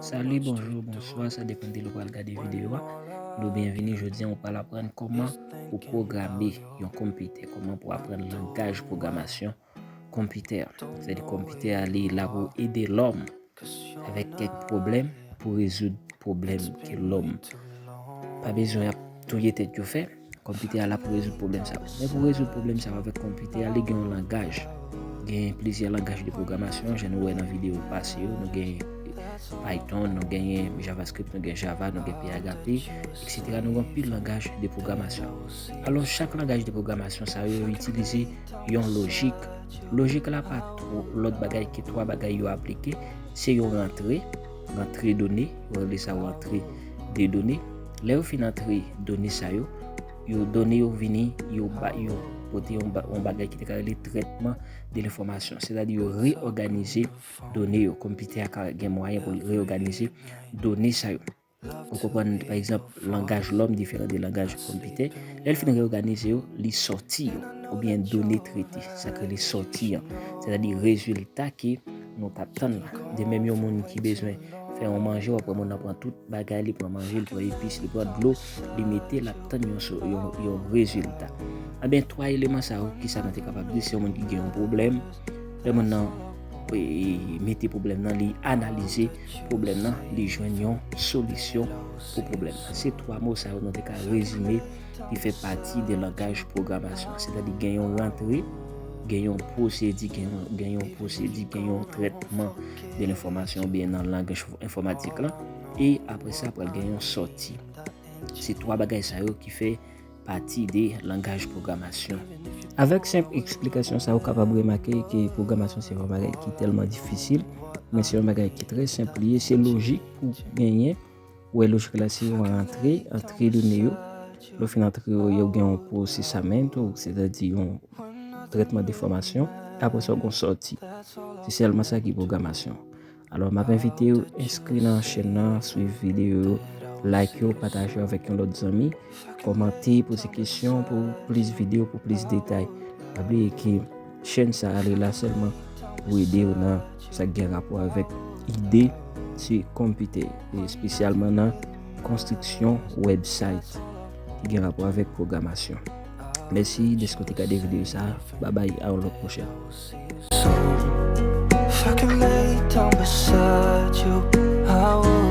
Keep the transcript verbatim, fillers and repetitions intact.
Salut, bonjour, bonsoir, sa depann de lè w pral gade videyo a. Nou byenvini, jodi a nou pral aprann kòman pou pwograme yon konpitè, kòman pou aprann langaj pwogramasyon konpitè. Sètadi konpitè a li la pou ede lòm avèk kèk pwoblèm, pou rezoud pwoblèm ke lòm pa bezwen ap touye tèt yo fè. Konpitè a la pou rezoud pwoblèm sa yo. Men pou rezoud pwoblèm sa yo avèk konpitè a, li gen yon langaj. Gen plizyè langaj de pwogramasyon, jan nou wè nan videyo pase yo, nou gen Python, nou genyen JavaScript, nou gen Java, nou gen P H P, et cetera. Nou gen anpil langaj de pwogramasyon. Alò, chak langaj de pwogramasyon sa yo, yo itilize yon lojik. Lojik la pa two lòt bagay ke twa bagay yo aplike, se yon rantre, rantre done, yo rele sa rantre de done. Lè yo fin antre done sa yo, yo done yo vini, yo ba, yo pote yon, ba- yon bagay ki te ka rele trètman de lenfòmasyon. Sètadi yo reyòganize done yo. Konpitè a ka gen mwayen pou l reyòganize done sa yo. Ou konprann, pa egzanp, langaj lòm diferan de langaj konpitè. Lè l fin reyòganize yo, li sòti yo, oubyen done trete, sa k rele sòti an. Sètadi rezilta ke nou t ap tann la. De menm yon moun ki bezwen fè yon manje, w ap wè moun nan pran tout bagay, li pran manje, li pran epis, li pran dlo, li mete, l ap tann yon, so- yon, yon rezilta. Ebyen, twa eleman sa yo, kisa nou te kapab di? Se yon moun ki gen yon pwoblèm, lè moun nan e, mete pwoblèm nan, li analize pwoblèm nan, li jwenn yon solisyon pou pwoblèm nan. Se twa mo sa yo nou te ka rezime ki fè pati de langaj pwogramasyon. Sètadi gen yon rantre, gen yon pwosedi, gen yon, gen yon pwosedi, gen yon trètman de lenfòmasyon oubyen nan langaj enfòmatik lan. E apre sa, pral gen yon sòti. Se twa bagay sa yo ki fè pati de langaj pwogramasyon. Avèk senp eksplikasyon sa, ou kapab remake ke pwogramasyon se yon bagay ki tèlman difisil, men se yon bagay ki trè senp li ye, se lojik pou genyen. Ou wè lojik la se yon rantre, antre done yo. Lè w fin antre yo, yo gen yon processament, sètadi yon trètman de enfòmasyon. Apre sa, w gen yon sòti. Se sèlman sa ki pwogramasyon. Alò, m ap envite w enskri nan chèn nan, swiv videyo yo, like yo, pataje yo avèk yon lòt zanmi, kòmante, poze kesyon pou plis videyo, pou plis detay. Pa bliye ke chèn sa a, li la sèlman pou ede w nan sa k gen rapò avèk ide sou konpitè, espesyalman nan konstriksyon website ki gen rapò avèk pwogramasyon. Mèsi dèske w te gade videyo sa a. Babay, a yon lòt pwochèn. If I can lay down beside you, I would.